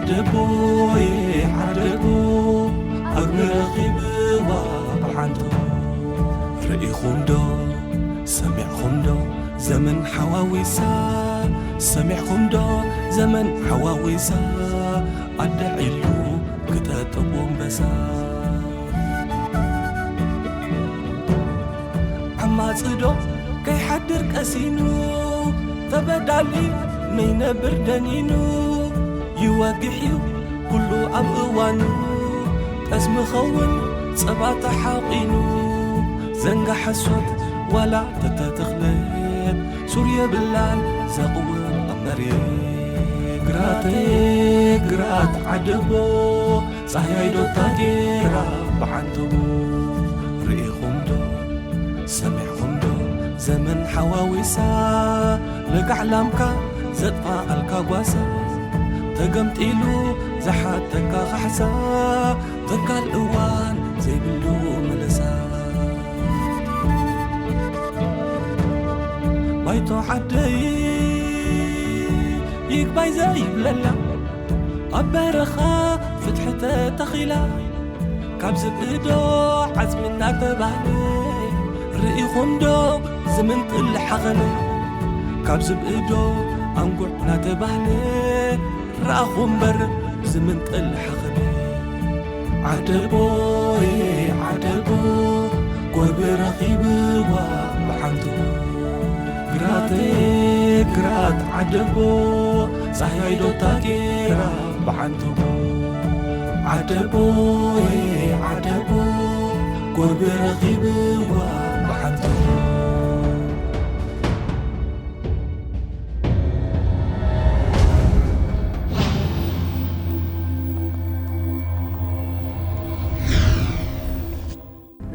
ዓደቦየ ዓደቦ፣ ኣብ ረኺብዋ ብሓንቶ። ርኢኹም ዶ ሰሚዕኹም ዶ ዘመን ሓዋዊሳ? ሰሚዕኹም ዶ ዘመን ሓዋዊሳ? ኣደ ዒሉ ክጠጥቦ ኣንበሳ። ዓማጺ ዶ ከይሓድር ቀሲኑ፣ ተበዳሊ ነይነብር ደኒኑ። ይወግሕ እዩ ኩሉ ኣብ እዋኑ፣ ጠስሚ ኸውን ጸባ ተሓቒኑ። ዘንጋ ሓሶት ዋላ ተተተኽለት፣ ሱር የብላን ዘቕውም ኣብ መሬት። ግራተይ ግራት ዓደቦ፣ ጻህያይ ዶ ታጌራ ብዓንተቦ። ርኢኹም ዶ ሰሚዕኹም ዶ ዘመን ሓዋዊሳ? ለጋዕ ላምካ ዘጥፋኣልካ ጓሳ፣ ተገምጢሉ ዝሓተካ ካሕሳ፣ ተካል እዋን ዘይብሉ ምልሳ። ባይቶ ዓደይ ይግባይ ዘይብለላ፣ ኣብ በረኻ ፍትሒ ተተኺላ፣ ካብ ዝብኢ ዶ ዓጽሚ እናተባህለ፣ ርኢኹም ዶ ዝምንጥል ሓኸነ? ካብ ዝብኢ ዶ ኣንጉዕ እናተባህለ፣ ረኣኹ እምበር ዝምንጥል ሓኸነ። ዓደቦየ ዓደቦ፣ ጎርቢ ረኺብዋ ብሓንቶ። ግራተይ ግራት ዓደቦ፣ ጻህያይ ዶ ታጌራ ብዓንተቦ። ዓደቦየ ዓደቦ፣ ጎርቢ ረኺብዋ ብሓንተቦ።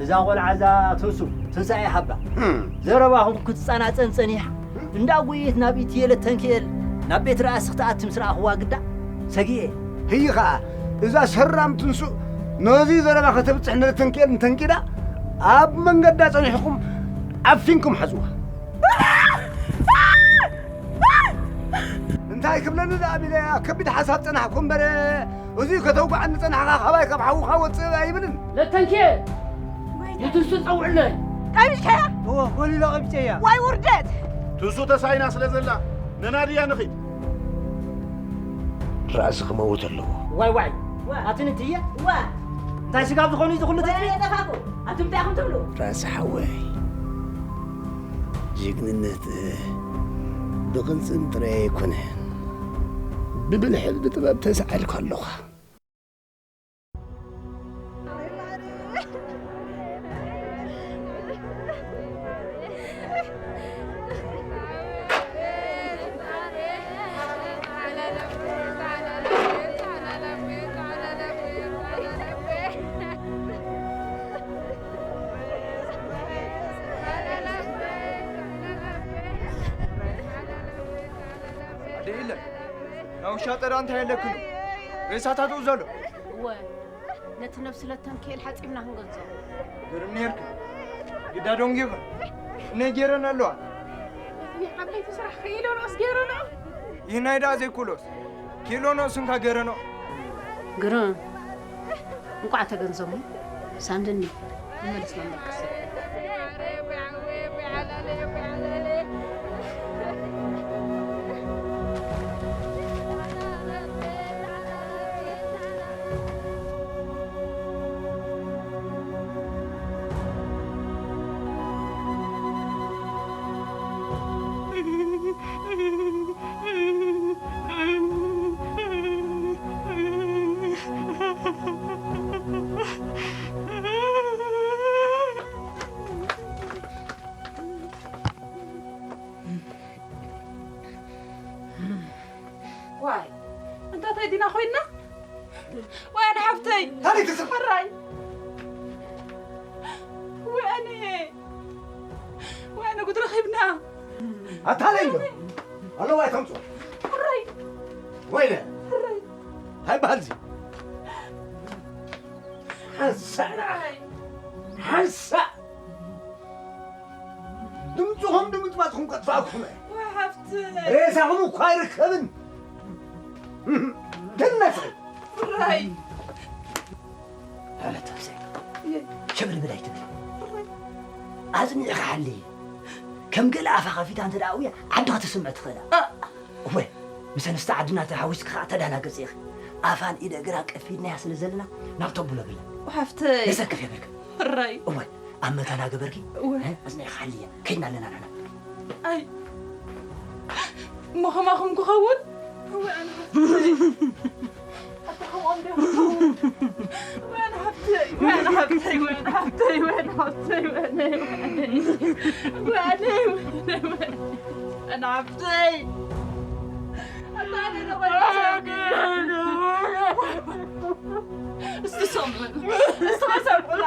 እዛ ቖልዓ እዛ ትንሱ ትንሳኤ ሃባ። እም። ዘረባኹም ክትጸናጸን ጸኒሓ። እንዳ ጉይት ናብ ኢትየለ ተንክኤል ናብ ቤት ራእሲ ክትኣቲ ምስ ረኣኽዋ ግዳ ሰጊኤ። ህይ ኸኣ እዛ ሰራም ትንሱ ነዚ ዘረባ ከተብጽሕ ነለ ተንክኤል እንተንኪዳ ኣብ መንገዳ ጸኒሕኩም ዓፊንኩም ሓዝዋ። እንታይ ክብለኒ ደኣ ቢለ ኣብ ከቢድ ሓሳብ ጸናሕኩ እምበር፣ እዚ ከተውግዓኒ ጸናሕካ ካባይ ካብ ሓውኻ ወጽእ ኣይብልን። ለተንኬ፣ ንትንሱ ጸውዕለይ። ቀቢጽካያ? እወ፣ ጎሊሎ ቀቢጸያ። ዋይ ውርደት! ትንሱ ተሳኢና ስለ ዘላ፣ ነናድያ ንኺድ። ራእሲ ክመውት ኣለዎ። ዋይ ዋይ። ዋ። ኣትን እንትየ? ዋ። እንታይ ስጋብ ዝኾኑ እዩ ዝኹሉ ወረ ትጥፊ? የጠፋኩ። ኣቱም እንታይ ኢኹም ትብሉ? ራእሲ ሓወይ፣ ጅግንነት ብቕልጽም ጥራይ ኣይኮነን፣ ብብልሕን ብጥበብ ተሳኢልካ ኣለኻ። ኣደ ኢለ፣ ናይ ውሻ ጠዳ እንታይ ኣለክሉ? ሬሳታቱ ዘሎ። እወ፣ ነቲ ነብሲ ለተንክኤል ሓጺብና ክንገንዞ። ግርም ኔርክ። ግዳ ደንጊኹ። እነ ጌረን ኣለዋ። ናይ ዓበይቲ ስራሕ ከይሎኖስ ጌረኖ። ይህ ናይ ደኣ ዘይኩሎስ። ኪሎኖስ እንካ ጌረኖ። ግርም። እንቋዕ ተገንዘሙ። ሳንድኒ። ይመልስ መመልክስ። ዋይ፣ እንታታይ ዲና ኮይንና? ወያነ ሓፍተይ! ታሪክ ትስብ! ሕራይ! ወያነ! ወያነ ጉድ ረኺብና! ኣታለይ እንዶ! ኣለዋ ኣይተምጽኦ! ሕራይ! ወይነ! ሕራይ! እንታይ ይበሃል እዚ? ሓንሳእ ንዓኻ! ሕራይ! ሓንሳእ! ድምፅኹም ንምጥፋእኩም ከጥፋእኩም እየ። ወሓፍቲ። ሬሳኹም እኳ ኣይርከብን። ተነስኺ። ራይ። ኣመት ኣብሰይ። ሸብልብል ኣይትብል። ኣጽኒዕኻ ሓሊ። ከም ገለ ኣፋ ከፊታ እንተ ደኣ ኣውያ፣ ዓዲ ክትስምዕ ትኽእላ። እ። እወ፣ ምስ ኣንስቲ ዓድና ተሓዊስኪ ኸኣ ተዳናገጺ ኢኺ። ኣፋን ኢደ እግራ ቀፊድናያ ስለ ዘለና፣ ናብ ተብሎ ብላ። ሓፍተይ። ነሰክፍ የብልክ። ራይ። እወ፣ ኣብ መታና ገበርኪ። እወ። እ፣ ኣጽኒዕኻ ሓልየ። ከይድና ኣለና ንሕና። ኣይ። እሞ ከማኹም ክኸውን? እወ፣ ኣነ ሓፍተይ። ኣታ ከምኦም ዶ ይኸውን? እወ፣ ኣነ ሓፍተይ። እወ፣ ኣነ ሓፍተይ። እወ፣ ኣነ ሓፍተይ። እወ፣ ኣነ ሓፍተይ። እወ፣ ኣነ፣ እወ፣ ኣነ፣ እወ፣ ኣነ፣ እወ፣ ኣነ ሓፍተይ። ኣታ ኣነ ዶ ኮይነ? እስቲ ሰምዑ። እስቲ ሰምዑ።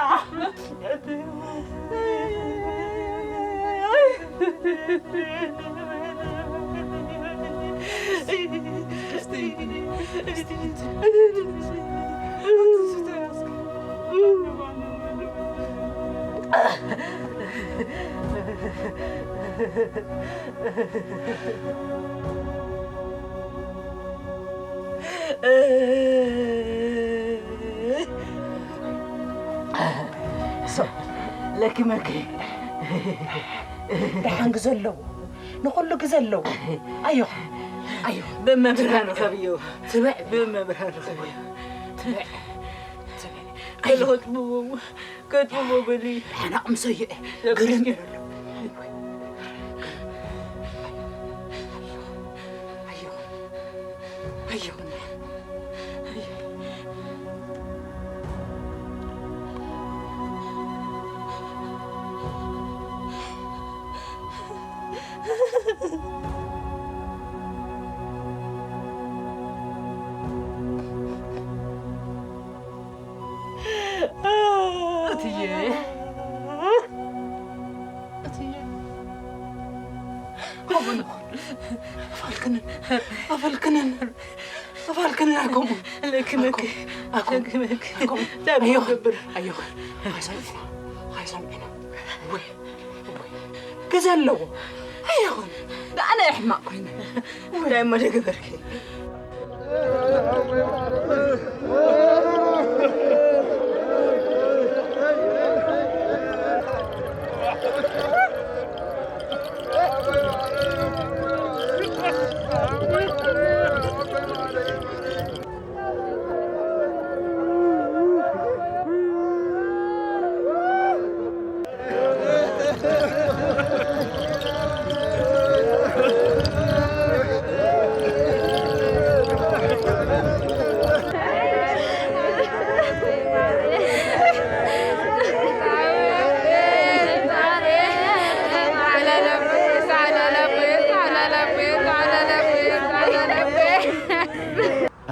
ለኪመኪ። ደሓን ግዜ ኣለዎ፣ ንኹሉ ግዜ ኣለዎ። ኣዮኻ፣ ኣዮኻ። ብመብርሃን ርኸብዮ። ትብዕ። ብመብርሃን ርኸብዮ። ትብዕ። ትብዕ። ገለ ከጥብዎ፣ ከጥብዎ በሊ። ሓናቕ ምሰዮ እየ። ግርም እዩ። ኣዮኻ። ኣዮኻ። እትዬ፣ እትዬ፣ ከምኡ ንኹን። ኣፋልክንን፣ ኣፋልክንን፣ ኣፋልክንን ኣኮሙ። ለኪመኪ፣ ኣኮሙ። ለኪመኪ። ኣኮሙ። እንታይ ኣዮኸ፣ ክገብር? ኣዮኸ። ኣይሰምዕና፣ ኣይሰምዕና። ወይ፣ ወይ። ግዜ ኣለዎ። ኣዮኸ። ኣነ ሕማቕ ኮይነ። እንታይ እሞ ደገበርኪ?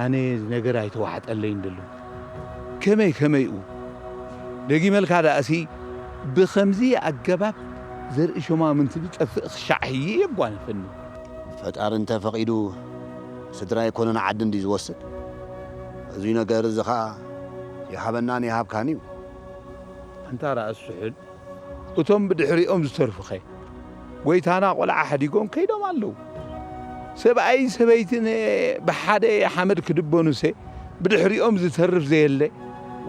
ኣነ እዚ ነገር ኣይተዋሕጠለይን ደሎ። ከመይ ከመይኡ? ደጊመልካ ደኣሲ ብኸምዚ ኣገባብ ዘርኢ ሸማምንቲ ዝጠፍእ ክሻዕ ህዬ የጓነፈኒ። ፈጣሪ እንተ ፈቒዱ ስድራ ኣይኮነን ዓዲ እንድዩ ዝወስድ። እዚ ነገር እዚ ኸኣ ይሃበናን ይሃብካን እዩ። ኣንታ ራእሲ ስሑል፣ እቶም ብድሕሪኦም ዝተርፉኸ? ጎይታና ቆልዓ ሓዲጎም ከይዶም ኣለዉ። ሰብኣይን ሰበይትን ብሓደ ሓመድ ክድበኑሰ ብድሕሪኦም ዝተርፍ ዘየለ?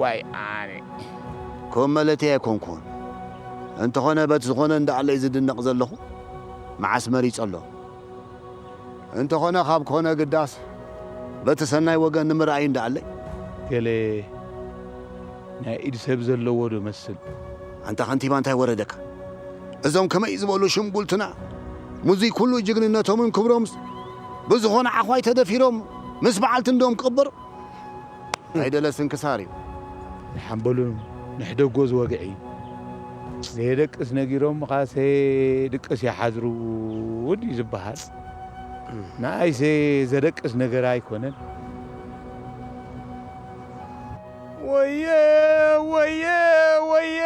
ዋይ ኣነ። ከምኡ ማለተይ ኣይኮንኩን። እንተኾነ በቲ ዝኾነ እንዳኣለይ ዝድነቕ ዘለኹ መዓስ መሪጸ ኣሎ። እንተኾነ ካብ ኮነ ግዳስ በቲ ሰናይ ወገን ንምርኣይ እንዳኣለይ። ገለ ናይ ኢድ ሰብ ዘለዎ ዶ መስል? ኣንታ ከንቲባ እንታይ ወረደካ? እዞም ከመይ ዝበሉ ሽምጉልትና ሙዚ ኩሉ ጅግንነቶምን ክብሮምስ ብዝኾነ ዓዃይ ተደፊሮም ምስ በዓልቲ እንዶም ክቕበሩ? ኣይደለ ስንክሳር እዩ። ንሓምበሉ ንሕደጎ ዝወግዕ እዩ። ዘየደቅስ ነጊሮም ኻሰ ድቅስ ይሓድሩ ድዩ ዝበሃል? ንኣይሰ ዘደቅስ ነገር ኣይኮነን። ወየ፣ ወየ፣ ወየ፣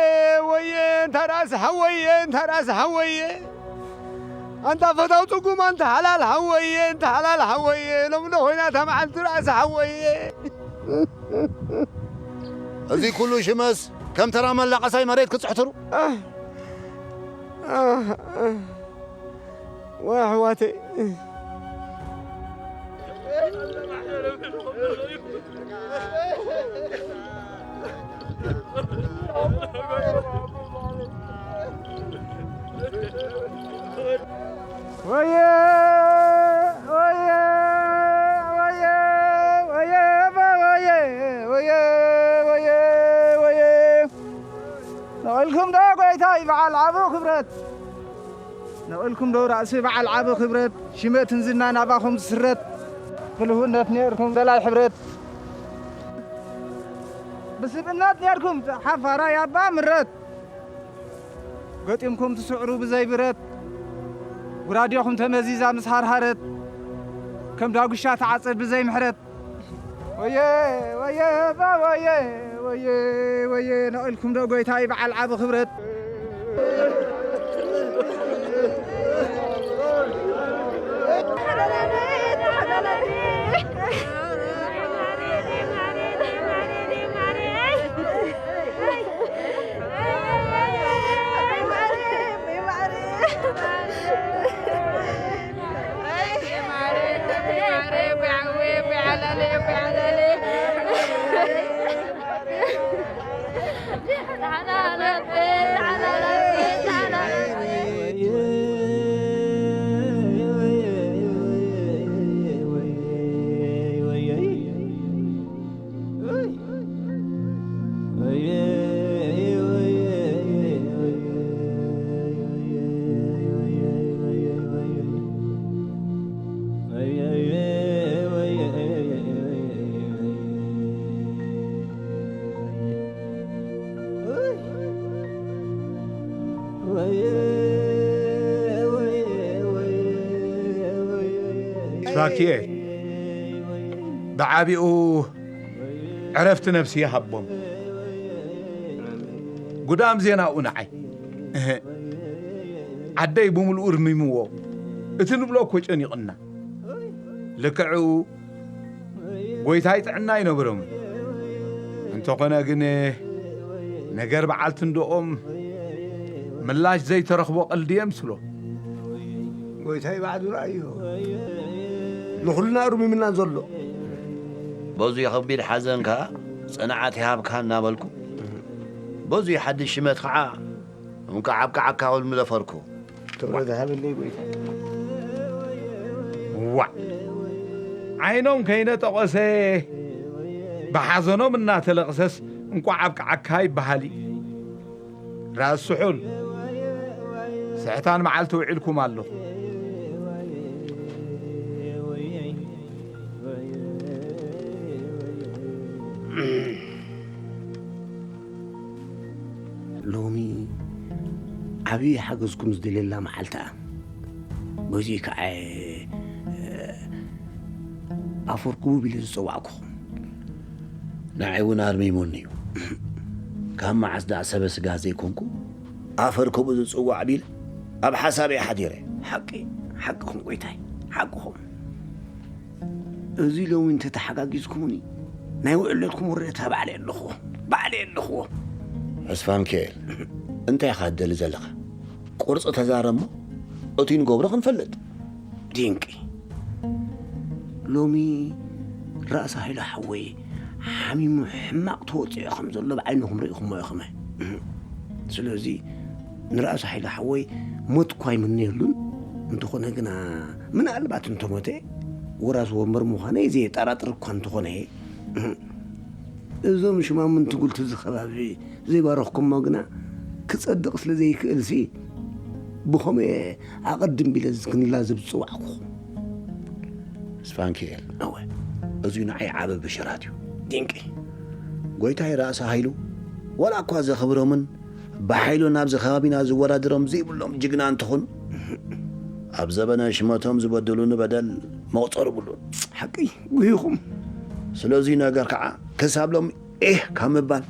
ወየ፣ እንታ ራእሲ ሓወየ፣ እንታ ራእሲ ሓወየ። ኣንታ ፈታው ጽጉም፣ ኣንታ ሓላል ሓወየ፣ ኣንታ ሓላል ሓወየ። ሎምዶ ኮይና እታ መዓልቲ ራእሲ ሓወየ። እዚ ኩሉ ሽመስ ከም ተራ መላቐሳይ መሬት ክጽሕትሩ? ኣህ፣ ኣህ፣ ኣህ። ወይ ኣሕዋተይ። ወየ ወየ ወየ ወየ ወየ ወየ ወየ ወየ ነቒልኩም ዶ ጎይታይ በዓል ዓቢ ክብረት ነቒልኩም ዶ ራእሲ በዓል ዓቢ ክብረት ሽመትን ዝናን ኣባኹም ዝስረት ብልህውነት ነርኩም ደላይ ሕብረት ብስብእነት ነርኩም ሓፋራይ ኣባ ምረት ገጢምኩም ትስዕሩ ብዘይ ብረት ጉራዴኹም ተመዚዛ ምስ ሃርሃረት ከም ዳጉሻ ተዓጽድ ብዘይ ምሕረት ወየ ወየ ባ ወየ ወየ ወየ ነቒልኩም ዶ ጎይታይ በዓል ዓቢ ክብረት ራኪኤል ብዓቢኡ ዕረፍቲ ነፍሲ ይሃቦም። ጉዳም ዜናኡ ንዓይ እህ፣ ዓደይ ብምልኡ ርሚምዎ። እቲ ንብሎ እኮ ጨኒቕና። ልክዕኡ ጎይታይ ጥዕና ኣይነበሮምን። እንተኾነ ግን ነገር በዓልቲ እንድኦም ምላሽ ዘይተረኽቦ ቀልዲ የምስሎ። ጎይታይ ባዕሉ ረኣዮ። ንኹልና ርሚምና ዘሎ። በዙይ ከቢድ ሓዘንካ ጽንዓት ይሃብካ እናበልኩ፣ በዙይ ሓድሽ ሽመት ከዓ እንቋዕ ኣብቅዓካ ክብል ምደፈርኩ። ክብረት ሃበለይ ጎይታ። ዋዕ! ዓይኖም ከይነጠቖሰ ብሓዘኖም እናተለቕሰስ እንቋዕ ኣብቅዓካ ይበሃል እዩ። ራስ ስሑል፣ ስሕታን መዓልቲ ውዒልኩም ኣለኹ። ሎሚ ዓብዪ ሓገዝኩም ዝደልየላ መዓልቲ እያ። በዚ ከዓ ኣፈርኩቡ ቢለ ዝፀዋዕኩኹም። ንዓይ እውን ኣርሚሙኒ እዩ። ካብ መዓስ ደኣ ሰበ ስጋ ዘይኮንኩ ኣፈርኩቡ ዝፅዋዕ ቢለ ኣብ ሓሳብ እየ ሓዲረ። ሓቂ፣ ሓቅኹም ጎይታይ፣ ሓቅኹም። እዚ ሎሚ እንተተሓጋጊዝኩምኒ፣ ናይ ውዕለትኩም ውርደታ ባዕለ ኣለኹዎ፣ ባዕለ ኣለኹዎ። ተስፋ ሚካኤል፣ እንታይ ኢኻ ትደሊ ዘለኻ? ቁርፂ ተዛረብ እሞ፣ እቲ ንገብሮ ክንፈልጥ። ድንቂ። ሎሚ ራእሲ ሃይለ ሓወይ ሓሚሙ ሕማቕ ተወፂዑ ከም ዘሎ ብዓይንኹም ርኢኹሞ ኢኹም። ስለዚ ንራእሲ ሃይለ ሓወይ ሞት እኳ ኣይምነየሉን። እንተኾነ ግና ምናልባት እንተሞተ ወራሲ ወንበር ምዃነይ ዘየጠራጥር እኳ እንተኾነ፣ እዞም ሽማምንቲ ጉልቲ እዚ ከባቢ ዘይባረኽኩሞ ግና ክጸድቕ ስለ ዘይክእልሲ፣ ብኸመይ ኣቐድም ቢለ ክንላዘብ ዝጸዋዕኩኹም። ስፋንኪኤል፣ እወ። እዚ ንዓይ ዓቢ ብሽራት እዩ። ድንቂ። ጎይታይ ራእሲ ሃይሉ፣ ዋላ እኳ ዘኽብሮምን ብሓይሉ ናብዚ ከባቢና ዝወዳደሮም ዘይብሎም ጅግና እንተኾኑ፣ ኣብ ዘበነ ሽመቶም ዝበደሉኒ በደል መቑጸር የብሉን። ሓቂ፣ ጉሂኹም። ስለዚ ነገር ከዓ ክሳብ ሎም ኤህ ካብ ምባል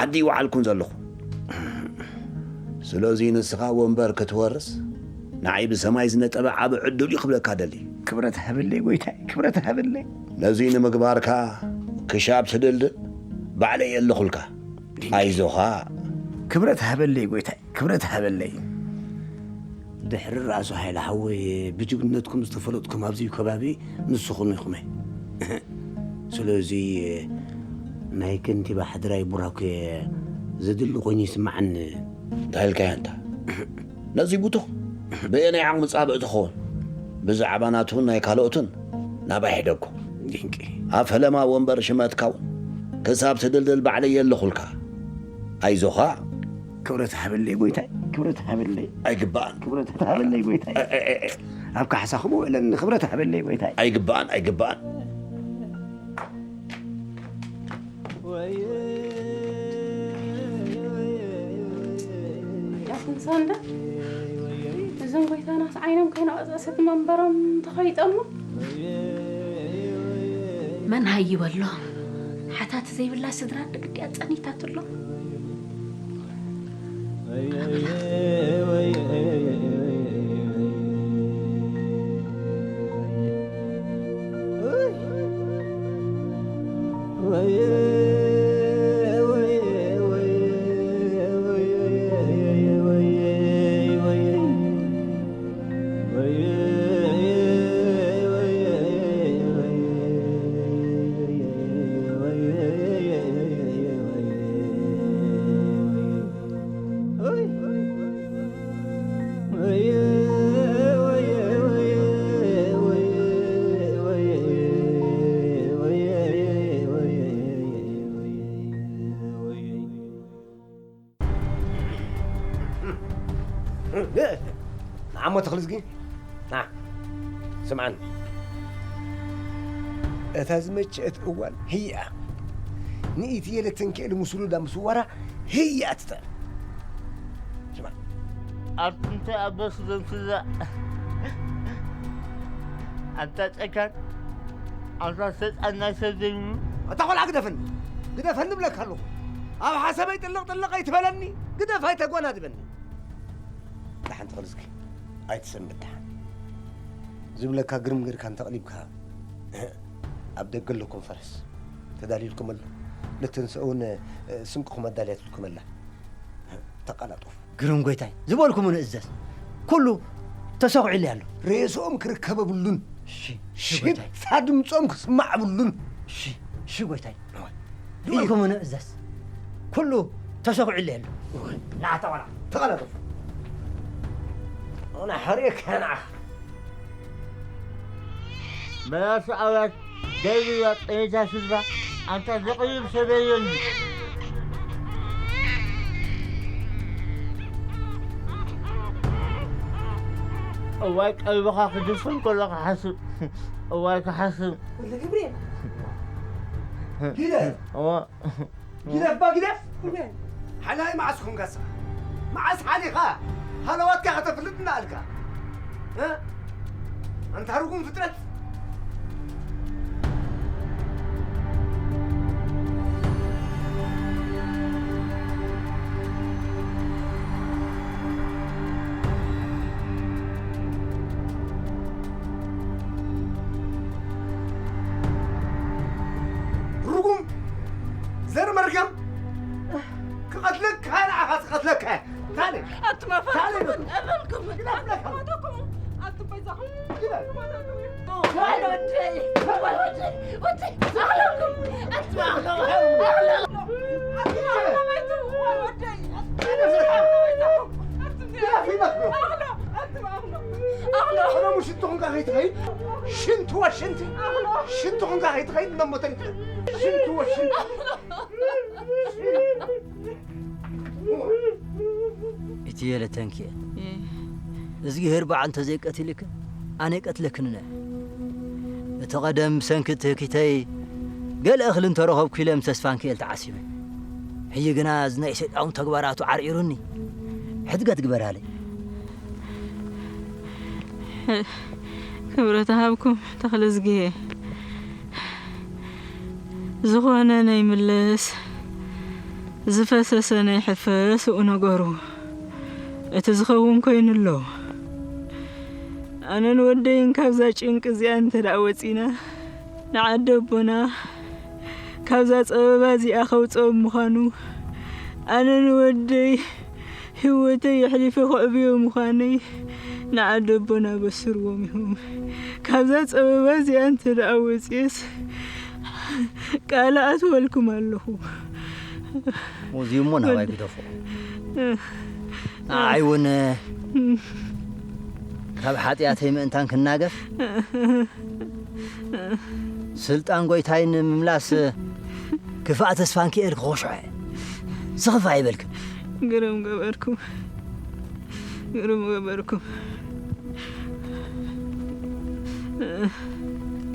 ዓዲ ይወዓልኩን ዘለኹ። ስለዚ ንስኻ ወንበር ክትወርስ ንዓይ ብሰማይ ዝነጠበ ዓቢ ዕድል እዩ ክብለካ ደሊ። ክብረት ሃበለይ ጎይታይ፣ ክብረት ሃበለይ። ነዚ ንምግባርካ ክሻብ ትድልድል ባዕለይ የለኹልካ። ኣይዞኻ። ክብረት ሃበለይ ጎይታይ፣ ክብረት ሃበለይ። ድሕሪ ራእሲ ሃይለ ሓወይ ብጅግንነትኩም ዝተፈለጥኩም ኣብዚ ከባቢ ንስኹም ኢኹም። ስለዚ ናይ ከንቲባ ሕድራይ ቡራኩ ዝድሊ ኮይኑ ይስምዓኒ። እንታይ ኢልካዮ ኣንታ? ነዚ ብቱኽ በየናይ ዓቕሚ ጻብእ ትኸውን? ብዛዕባ ናቱን ናይ ካልኦቱን ናባይ ሕደጎ። ድንቂ። ኣብ ፈለማ ወንበር ሽመትካ እውን ክሳብ ትድልድል ባዕለይ የለኹልካ። ኣይዞኻ። ክብረት ሃበለይ ጎይታይ፣ ክብረት ሃበለይ። ኣይግባእን። ክብረት ሃበለይ ጎይታይ። እ፣ እ፣ እ፣ እ። ኣብ ካሕሳኹም ውዕለኒ፣ ክብረት ሃበለይ ጎይታይ። ኣይግባእን፣ ኣይግባእን። ኣትን ሳንዳ፣ እዞም ጎይታናስ ዓይኖም ከይነቐጸ ሰቲ መንበሮም ተኸይጠሞ። መን ሃይ ይበሎም? ሓታት ዘይብላ ስድራ ንግዲ ኣጸኒታትሎም። ንዓሞ ተኽልዝጊ፣ ና፣ ስምዓኒ። እታ ዝመቸአት እዋን ህይኣ። ንኢቲ የለ ተንኪኤ ልምስሉ ዳ ምስዋራ ህይኣ ትተ-፣ ስማ። ኣርትንተ ኣበስ ዘምስዛ። ኣንታ ጨካን፣ ኣንታ ሰይጣን ናይ ሰብ ዘይምኑ። ኣታ ቆልዓ ግደፈኒ፣ ግደፈኒ ብለካ ኣለኹ። ኣብ ሓሰበይ ጥልቕ ጥልቕ ኣይትበለኒ፣ ግደፍ ኣይተጓናድበኒ። ደሓን ተኽልዝጊ፣ ኣይትሰንብድ ደሓን። ዝብለካ ግርም ጌርካ እንተቕሊብካ፣ ኣብ ደገ ኣሎ ኮንፈረንስ ተዳልዩልኩም ኣሎ። ንትንስኡ እውን፣ እ፣ ስንቅኹም ኣዳልያትልኩም ኣላ። ተቐላጠፉ። ግርም ጎይታይ፣ ዝበልኩሙ ንእዘዝ። ኩሉ ተሰኺዑለይ ኣሎ። ሬስኦም ክርከብ የብሉን። እሺ፣ እሺ ጎይታይ። ሽታ ድምፆም ክስማዕ የብሉን። እሺ፣ እሺ ጎይታይ። እወ። ዝበልኩሙ ንእዘዝ። ኩሉ ተሰኺዑለይ ኣሎ። እወ። ንዓ ተቐላ-፣ ተቐላጠፉ። ኣነ ሕርየካ ንዓኻ። መላሲ ኣውያት ደይብያ ጠኒታ ስድራ ኣንታ ዘቕልብ ሰበየኒ። እዋይ ቀልብኻ ክድፍን ከሎ ክሓስብ። እዋይ ክሓስብ። ወለ ገብርኤል። ጊደ። እዋ። ግደፍ ባ ግደፍ። ሓላይ መዓስ ኮንካ ንስኻ? መዓስ ሓሊኻ? ሃለዋትካ ከተፍልጥ እናኣልካ? እ? ኣንታ ርጉም ፍጥረት። ርጉም ዘር መርገም ክቐትለካ ንዓኻ ዝቐትለካ። ታለ ኣቱም ኣፋልኩም፣ ኣፋልኩም፣ ኣቱም ኣፋልኩም፣ ኣቱም በይዛኹም። ኣነ ወደይ፣ ወደይ፣ ወደይ፣ ኣሕለኩም፣ ኣቱም ኣሕለኩም፣ ኣሕለኩም፣ ኣቱም ኣሕለኩም፣ ወደይ፣ ኣሕለኩም፣ ኣቱም ኣሕለኩም፣ ኣነ ሙሽንትኹም ጋር ከይትኸይድ፣ ሽንት ወሽንት፣ ሽንትኹም ጋር ከይትኸይድ መሞተን፣ ሽንት ወሽንት። ኢትየ ለተንኪኤ፣ እዝግሄር በዓል እንተዘይቀቲልክን፣ ኣነ ይቀትለክን እነ። እቲ ቀደም ብሰንኪ ትህኪተይ ገለ እኽሊ እንተረኸብኩ ኢለ ምስ ተስፋንኪኤል ተዓሲበ። ሕጂ ግና እዚ ናይ ሰይጣን ተግባራቱ ዓርዒሩኒ፣ ሕድገት ግበራለይ። ክብረት ሃብኩም ተኽለዝግሄ። ዝኾነ ናይ ምለስ፣ ዝፈሰሰ ናይ ሕፈስ እኡ ነገሩ። እቲ ዝኸውን ኮይኑ ኣሎ። ኣነን ወደይን ካብዛ ጭንቂ እዚኣ እንተ ደኣ ወጺና፣ ንዓዲ ኣቦና ካብዛ ጸበባ እዚኣ ከውጽኦም ምዃኑ፣ ኣነን ወደይ ህይወተይ የሕሊፈ ከዕብዮ ምዃነይ ንዓዲ ኣቦና በስርዎም ኢኹም። ካብዛ ጸበባ እዚኣ እንተ ደኣ ወጽኤስ፣ ቃል ኣትወልኩም ኣለኹ። እዚ እሞ ናባይ ግደፎ። ንዓይ እውን ካብ ሓጢኣተይ ምእንታን ክናገፍ፣ ስልጣን ጎይታይ ንምምላስ ክፋእ ተስፋንኪኤል ክኾሽሖ እየ። ስኽፍ ኣይበልክን። ግርም ገበርኩም። ግርም ገበርኩም።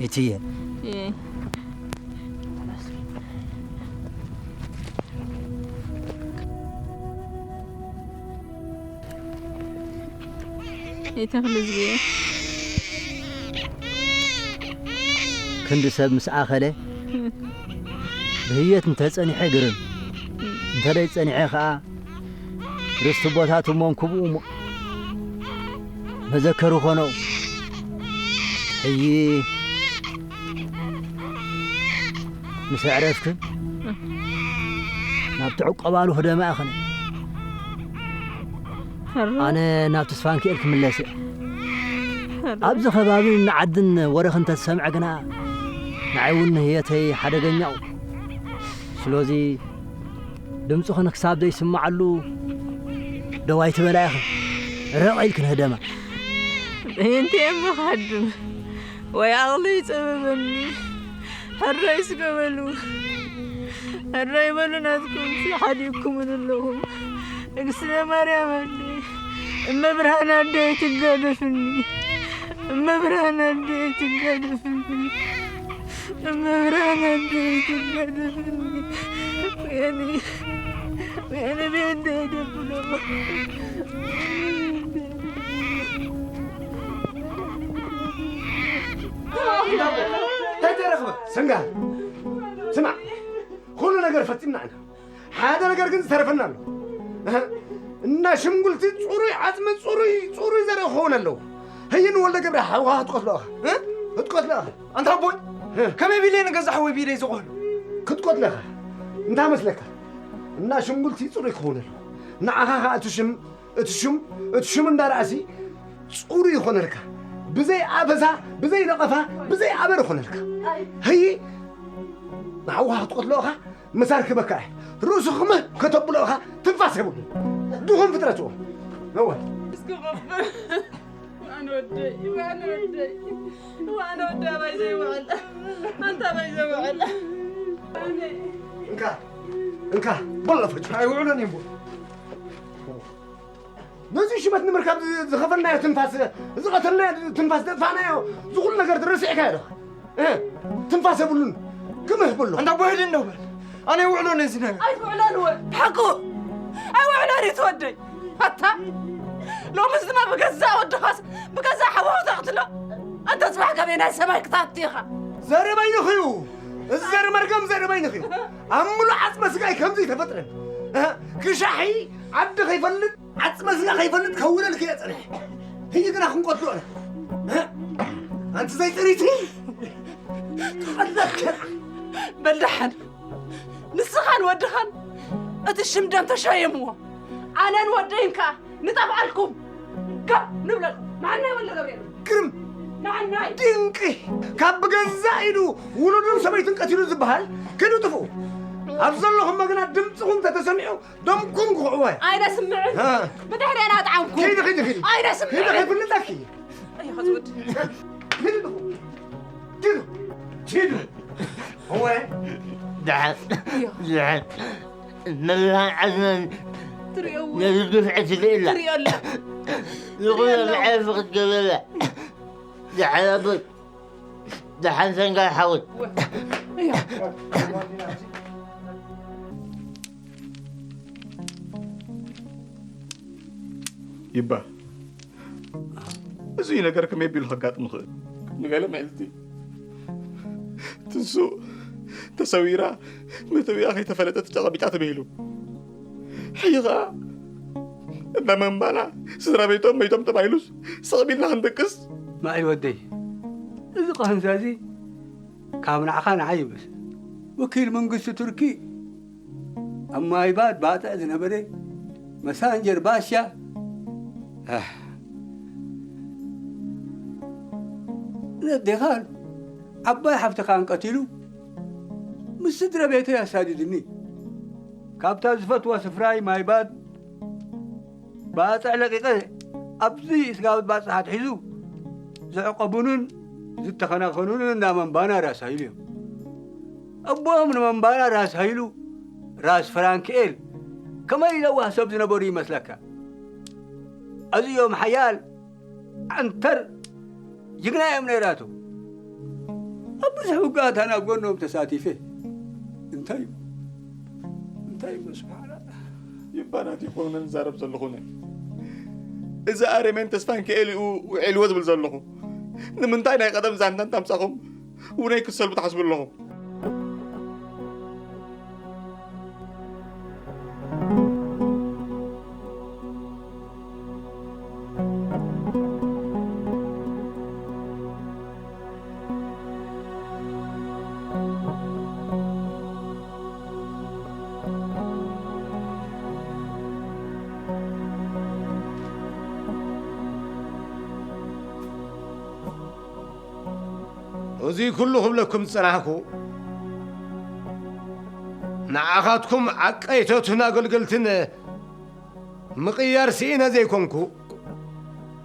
ኢትየ። ኣይተኽሊ ዝብየ ክንዲ ሰብ ምስ ኣኸለ ብህየት እንተጸኒሐ ግርም፣ እንተደይ ጸኒሐ ኸኣ ርስቲ ቦታቱ መንኩብኡ እሞ መዘከሩ ኾነው። ሕጂ ምስ ኣዕረፍክን ናብቲ ዕቆባሉ ህደማ እኽነ። ኣነ ናብ ተስፋንክኤል ክምለስ እየ። ኣብዚ ከባብን ዓድን ወረ ክንተዝሰምዐ ግና ንዓይ እውን ንህየተይ ሓደገኛኡ። ስለዚ ድምፅኽን ክሳብ ዘይስምዓሉ ደው ኣይትበላ ኢኽን። ርቕ ኢልክን ህደማ። በየንተ እሞ ክሃድም ወይ ዓቕሊ ይፀበበኒ። ሕራይ ስገበሉ። ሕራይ በሉ ናትኩም ሓዲግኩምን ኣለኹም። ንግስተ ማርያም ኣደይ፣ እመ ብርሃን ኣደይ ትጋደፍኒ። እመ ብርሃን ኣደይ ትጋደፍኒ። እመ ብርሃን ኣደይ ትጋደፍኒ። ወይኔ፣ ወይኔ ቤት ደብሎ። ተረኽበ ሰንጋል፣ ስማዕ፣ ኩሉ ነገር ፈጺምና ኢና። ሓደ ነገር ግን ዝተረፈና ኣሎ። እህ፣ እና ሽምጉልቲ ጽሩይ ዓጽሚ፣ ጽሩይ፣ ጽሩይ ዘርኢ ክኸውን ኣለዎ። ህይን ወልደ ገብረ ሓውኻ ክትቆትሎ ኢኻ። እ? ክትቆትሎ ኢኻ። ኣንታ ኣቦይ፣ እ? ከመይ ቢለ ንገዛ ሓወይ ቢለ ዝቆህሉ? ክትቆትሎ ኢኻ። እንታይ መስለካ? እና ሽምጉልቲ ጽሩይ ክኸውን ኣለዎ። ንዓኻ ኸኣ እቲ ሽም፣ እቲ ሽም፣ እቲ ሽም እንዳረኣሲ ጽሩይ ይኾነልካ። ብዘይ ኣበሳ፣ ብዘይ ነቐፋ፣ ብዘይ ኣበር ይኾነልካ። ህይ፣ ንሓውኻ ክትቆትሎ ኢኻ። ምሳር ክበካ እየ። ርእሱ ክምህ ከተብሎ ኢኻ። ትንፋስ የብሉ። ድኹም ፍጥረት እዎ። ነወ። እስኪ ቐፍር። ዋን ወደይ፣ ዋን ወደይ። ዋን ወደይ ኣባይ ዘይውዕል። ኣንታ ኣባይ ዘይውዕል። እንካ፣ እንካ፣ በሎ ፈጭ። ኣይውዕሎን እየ እምቦ። ነዚ ሽመት ንምርካብ ዝ-፣ ዝኸፈልናዮ ትንፋስ፣ ዝቐተልናዮ ትንፋስ፣ ዘጥፋእናዮ፣ እዚ ኩሉ ነገር ረሲዕካዮ ዶ? እ፣ ትንፋስ የብሉን። ክምህ በሎ። ኣንታ ኣቦ ሂድ እንዶ በል። ኣነ ይውዕሎ ነዚ ነገር። ኣይትውዕሎን እወ። ብሓቁ ኣይውዕሎን እዩ ትወደይ። ኣታ ሎምስ ድማ ብገዛእ ወድኻስ ብገዛእ ሓወኻ ተቕትሎ። ኣንታ ጽባሕ ካበይ ናይ ሰማይ ክትኣቱ ኢኻ። ዘርኢ በይንኺ እዩ። እዚ ዘርኢ መርገም ዘርኢ በይንኺ እዩ። ኣብ ምሉእ ዓጽመ ስጋይ ከምዚ ኣይተፈጥረን። እ፣ ክሻሒ ዓዲ ከይፈልጥ ዓጽመ ስጋ ከይፈልጥ ከውለልኪ እየ ጸኒሐ። ህጂ ግና ክንቀትሎ ኢና። እ፣ ኣንቲ ዘይጥሪቲ። ቀለልከ። በል ደሓን። ንስኻን ወድኻን እቲ ሽም ደም ተሸየምዎ። ኣነን ወደይን ከኣ ንጠፍኣልኩም። ገብ ንብለል። ንዓናይ ወልደ ገብርኤል። ግርም። ንዓናይ። ድንቂ። ካብ ብገዛእ ኢዱ ውሉድን ሰበይቱን ቀቲሉ ዝበሃል ከይዱ ጥፍኡ። ኣብ ዘለኹም መግና ድምፅኹም ተተሰሚዑ ደምኩም ክኽዕዎ እየ። ኣይነስምዕን። እ። ብድሕሬና ኣጥዓምኩም። ኪዲ፣ ኪዲ፣ ኪዲ። ኣይነስምዕን። ኪዲ፣ ከይፍልጠኪ። ኣይ፣ ኸዝወድ። ኪዲ፣ ኪዲ። ኪዲ። እወ። ደሓን፣ ደሓን። መብርሃን ዓድና ትሪኦ እውን ነዚ ግፍዒ ትርኢ ኣላ። ትሪኦ ኣላ። ዝኹነ ብዓይኒ ክትገብረላ። ደሓን ኣቦይ። ደሓን ሰንጋል ሓወይ። ይባ፣ እዚ ነገር ከመይ ቢሉ ከጋጥም ይኽእል? ንገለ መዓልቲ ትንሱ ተሰዊራ፣ መእተዊኣ ከይተፈለጠት ተቐቢጣ ተባሂሉ። ሕጂ ኸኣ እንዳ መንባና ስድራ ቤቶም መይቶም ተባሂሉስ ስቕ ቢልና ክንድቅስ? ማይ ወደይ፣ እዚ ቃህንዛ እዚ ካብ ንዓኻ ንዓይ ይብስ። ወኪል መንግስቲ ቱርኪ ኣብ ማይባድ ባጥዕ ዝነበረ መሳንጀር ባሻ፣ ኣህ፣ ነዴኻን ዓባይ ሓፍትኻን ቀቲሉ ምስ ስድራ ቤተይ ኣሳዲድኒ። ካብታ ዝፈትዋ ስፍራይ ማይባድ ባጽዕ ለቂቐ ኣብዚ ስጋብ ባጽዕ ኣትሒዙ ዝዕቆቡንን ዝተኸናኸኑንን እንዳ መንባና ራስ ሃይሉ እዮም። ኣቦኦም ንመንባና ራስ ሃይሉ፣ ራስ ፍራንክኤል ከመይ ለዋህ ሰብ ዝነበሩ ይመስለካ? ኣዝዮም ሓያል ዓንተር ጅግና እዮም ነይራቶም። ኣብ ብዙሕ ውግኣት ኣነ ኣብ ጎኖም ተሳቲፈ። እንታይ እዩ? እንታይ እዩ? ስብሓን ኣላህ። ይባናት ይኹን ንዛረብ ዘለኹ ነ። እዚ ኣረሜን ተስፋ እንክኤል እዩ ውዒልዎ ዝብል ዘለኹ። ንምንታይ ናይ ቀደም ዛንታን ታምጻኹም ውነይ ክሰልቡ ትሓስቡ ኣለኹም? እዚ ኩሉ ክብለኩም ዝጸናሕኩ፣ ንዓኻትኩም ዓቀይቶትን ኣገልገልትን ምቕያር ስኢነ ዘይኮንኩ፣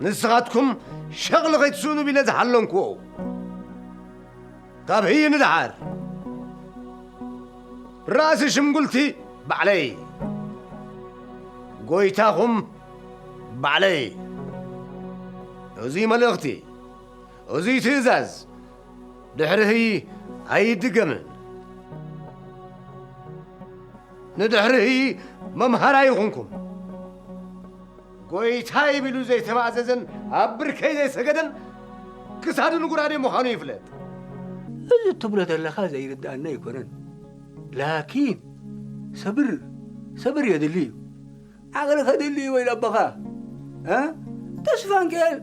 ንስኻትኩም ሸቕሊ ከይትስእኑ ቢለ ዝሓለንኩዎ። ካብ ህይ ንደሓር፣ ራእሲ ሽምጉልቲ ባዕለይ፣ ጎይታኹም ባዕለይ። እዚ መልእኽቲ፣ እዚ ትእዛዝ ድሕሪ ህይ ኣይድገምን። ንድሕሪ ህይ መምሃራይ ይኹንኩም። ጎይታይ ቢሉ ዘይተማእዘዘን ኣብ ብርከይ ዘይሰገደን ክሳዱ ንጉራዴ ምዃኑ ይፍለጥ። እዚ እትብሎ ዘለኻ ዘይርድኣኒ ኣይኮነን። ላኪን ሰብር፣ ሰብር የድሊ እዩ። ዓቕሊ ከድሊ እዩ ወይ ለበኻ? እ? ተስፋ እንክኤል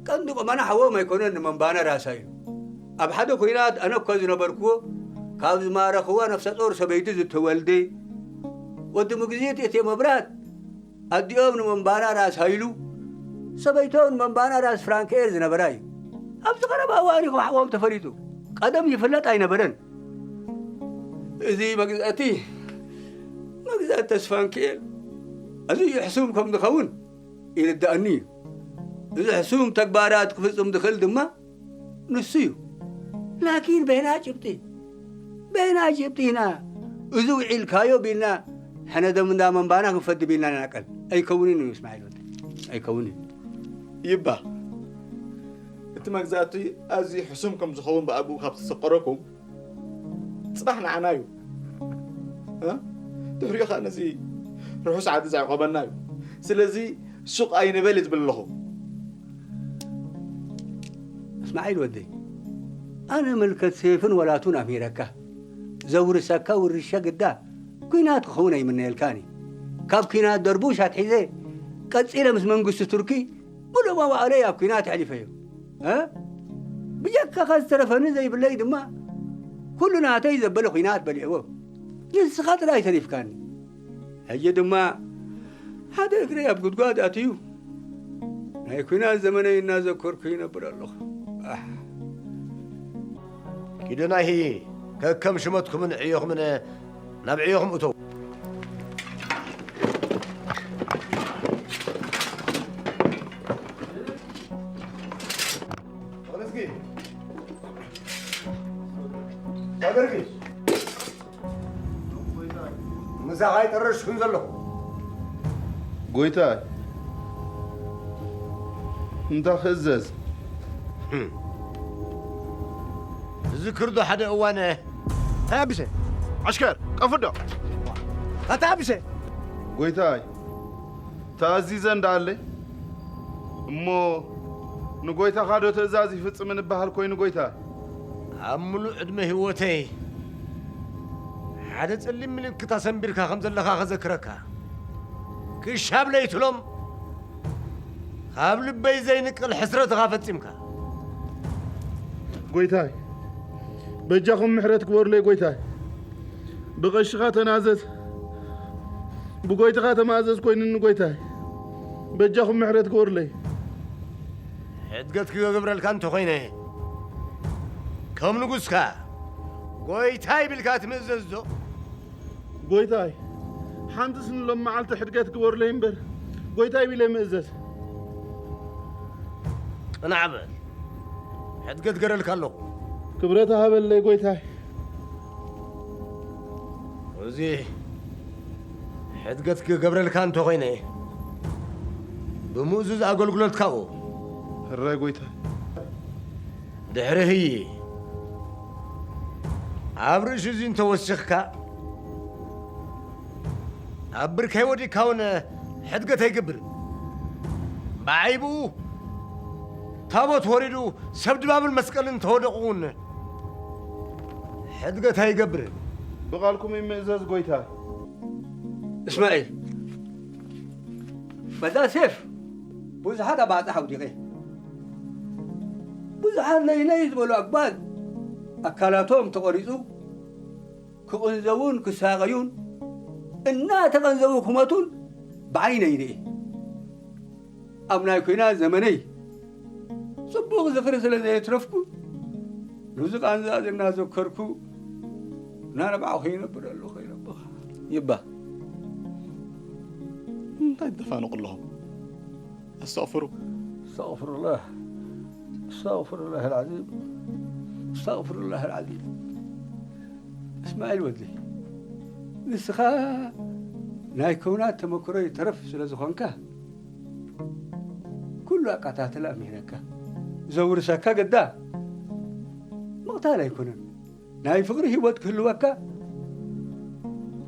ቀንዲ ቁመና ሓዎም ኣይኮነን ንመንባና ራሳ እዩ። ኣብ ሓደ ኲናት ኣነ እኮ ዝነበርኩዎ ካብ ዝማረኽዋ ነፍሰ ጾር ሰበይቲ ዝተወልደ ወዲ ምግዜት እቴ መብራት ኣዲኦም ንመንባና ራስ ሃይሉ፣ ሰበይቶም ንመንባና ራስ ፍራንክኤል ዝነበራ እዩ። ኣብዚ ቀረባ እዋን እዩ ክባሕዎም ተፈሊጡ። ቀደም ይፍለጥ ኣይነበረን። እዚ መግዛእቲ፣ መግዛእቲ ተስፋንክኤል ኣዝዩ ሕሱም ከም ዝኸውን ይርድኣኒ እዩ። እዚ ሕሱም ተግባራት ክፍጽም ዝኽእል ድማ ንሱ እዩ። ላኪን በይና ጭብጢ፣ በይና ጭብጢ ኢና። እዚ ውዒልካዮ ቢልና ሕነ ደም እንዳ መንባና ክንፈዲ ቢልና ንዓቀል። ኣይከውንን እዩ እስማዒል ወደይ። ኣይከውንን እዩ። ይባ፣ እቲ መግዛእቲ ኣዝዩ ሕሱም ከም ዝኸውን ብኣግኡ ካብ ተሰቀረኩም፣ ጽባሕ ንዓና እዩ። እ? ድሕሪኡ ኸኣ ነዚ ርሑስ ዓዲ ዘዕቆበና እዩ። ስለዚ ሱቕ ኣይንበል ዝብል ኣለኹ። እስማዒል ወደይ፣ ኣነ መልከት ሴፍን ወላቱን ኣምሂረካ፣ ዘውርሰካ ውርሻ ግዳ ኲናት ክኸውን ኣይምነየልካን እዩ። ካብ ኲናት ደርቡሽ ኣትሒዘ ቀጺለ ምስ መንግስቲ ቱርኪ ምሉእ መዋእለይ ኣብ ኲናት ኣሕሊፈዮ። እ? ብጀካኻ ዝተረፈኒ ዘይብለይ ድማ ኩሉ ናተይ ዘበለ ኲናት በሊዕዎ። ንስኻ ጥራይ ተሪፍካኒ። ሕጂ ድማ ሓደ እግረይ ኣብ ጉድጓድ ኣትዩ ናይ ኲናት ዘመነይ እናዘከርኩ ይነብር ኣለኹ። ኣሕ። ኪዱ ናይ ህዪ ከከም ሽመትኩምን ዕዮኹምን ናብ ዕዮኹም እተው። ተኽለዝጊ። ተኽለዝጊ። ምሳኻ ኣይጠረሽኩን ዘለኹ። ጎይታይ፣ እንታይ ክእዘዝ? ህም። ዝክር ዶ ሓደ እዋን? ኣታ ብሰ። ኣሽከር፣ ቀፍዶ። ኣታ ብሰ። ጎይታይ፣ ተኣዚዘ እንዳኣለ እሞ ንጎይታኻ ዶ ትእዛዝ ይፍጽም እንበሃል ኮይኑ ጎይታ? ኣብ ምሉእ ዕድመ ህይወተይ ሓደ ጸሊም ምልክት ኣሰንቢርካ ከም ዘለኻ ከዘክረካ። ክሻብ ለይትሎም ካብ ልበይ ዘይንቅል ሕስረትኻ ፈጺምካ። ጎይታይ፣ በጃኹም ምሕረት ግበሩለይ ጎይታይ። ብቐሽኻ ተናዘዝ፣ ብጎይትኻ ተማእዘዝ ኮይኑኒ ጎይታይ። በጃኹም ምሕረት ግበሩለይ። ሕድገት ክገብረልካ እንተኾይነ፣ ከም ንጉስካ ጎይታይ ቢልካ ትምእዘዝ ዶ? ጎይታይ፣ ሓንትስ ንሎም መዓልቲ ሕድገት ግበሩለይ እምበር፣ ጎይታይ ቢለ ምእዘዝ። ቅናዕ በል፣ ሕድገት ገረልካ ኣለኹ። ክብረት ሃበለይ ጎይታይ። እዚ ሕድገት ክገብረልካ እንተኾይነ፣ ብምእዙዝ ኣገልግሎትካ እወ። ሕራይ ጎይታይ። ድሕሪ ህይ ኣብ ርእሲ እዚ እንተወሲኽካ፣ ኣብ ብርከይ ወዲቕካ እውን ሕድገት ኣይገብርን። ብዓይብኡ ታቦት ወሪዱ ሰብ ድባብን መስቀልን እንተወደቑ እውን ሕድገት ኣይገብርን። ብቓልኩም ይምእዘዝ ጎይታይ። እስማኤል፣ በዛ ሴፍ ብዙሓት ኣባጽሕ ኣውዲቐ። ብዙሓት ነይ ነይ ዝበሉ ኣግባዝ ኣካላቶም ተቖሪጹ ክቕንዘቡን ክሳቐዩን እናተቐንዘቡ ክመቱን ብዓይነይ ርእየ። ኣብ ናይ ኲናት ዘመነይ ጽቡቕ ዝኽሪ ስለ ዘየትረፍኩ፣ ነዚ ቃንዛ እዚ እናዘከርኩ፣ እናነባዕኹ ይነብር ኣለኹ፣ ይነብኻ። ይባ፣ እንታይ ትደፋንቑ ኣለኹም? ኣስተቕፍሩ። ኣስተቕፍሩላህ፣ ኣስተቕፍሩላህ ኣልዓዚም፣ ኣስተቕፍሩላህ ኣልዓዚም። እስማዒል ወዲ፣ ንስኻ ናይ ከውናት ተመክሮ ይተረፍ ስለ ዝኾንካ፣ ኩሉ ኣቀታትላ ምሂረካ፣ ዘውርሰካ ግዳ ምቕታል ኣይኮነን። ናይ ፍቕሪ ህይወት ክህልወካ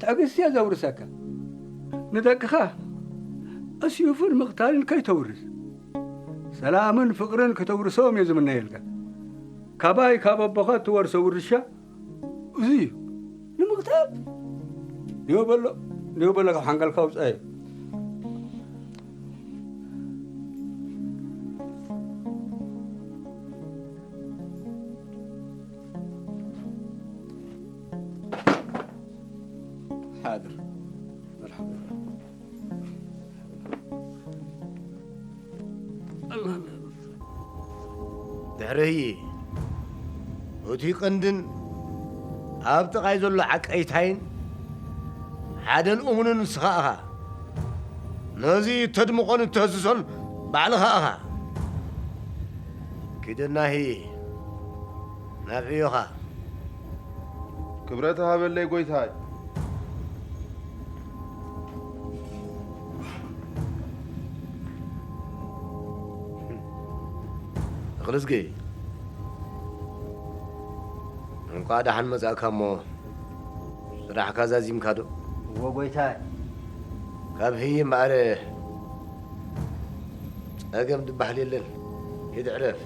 ትዕግስቲ እየ ዘውርሰካ። ንደቅኻ ኣስዩፍን ምቕታልን ከይተውርስ፣ ሰላምን ፍቕርን ክተውርሶም እየ ዝምነየልካ። ካባይ ካብ ኣቦኻ እትወርሶ ውርሻ እዚ እዩ። ንምቕታል ኔው በሎ፣ ኔው በሎ፣ ካብ ሓንጋልካ ውጻእ። ሓድር። መርሓባ። ድሕሪ ህይ እቲ ቀንድን ኣብ ጥቓይ ዘሎ ዓቀይታይን ሓደን እሙንን ንስኻ ኢኻ። ነዚ እተድምቖን እተህስሶን ባዕልኻ ኢኻ። ኪደና ህይ ናብ ዕዮኻ። ክብረት ሃበለይ ጎይታይ። እኽልዝጊ፣ እንቋዕ ደሓን መጻእካ እሞ፣ ስራሕካ ዛዚምካ ዶ? እወ ጎይታይ። ካብ ህይ እምበኣር ጸገም ዝበሃል የለን። ሂድ ዕረፍ።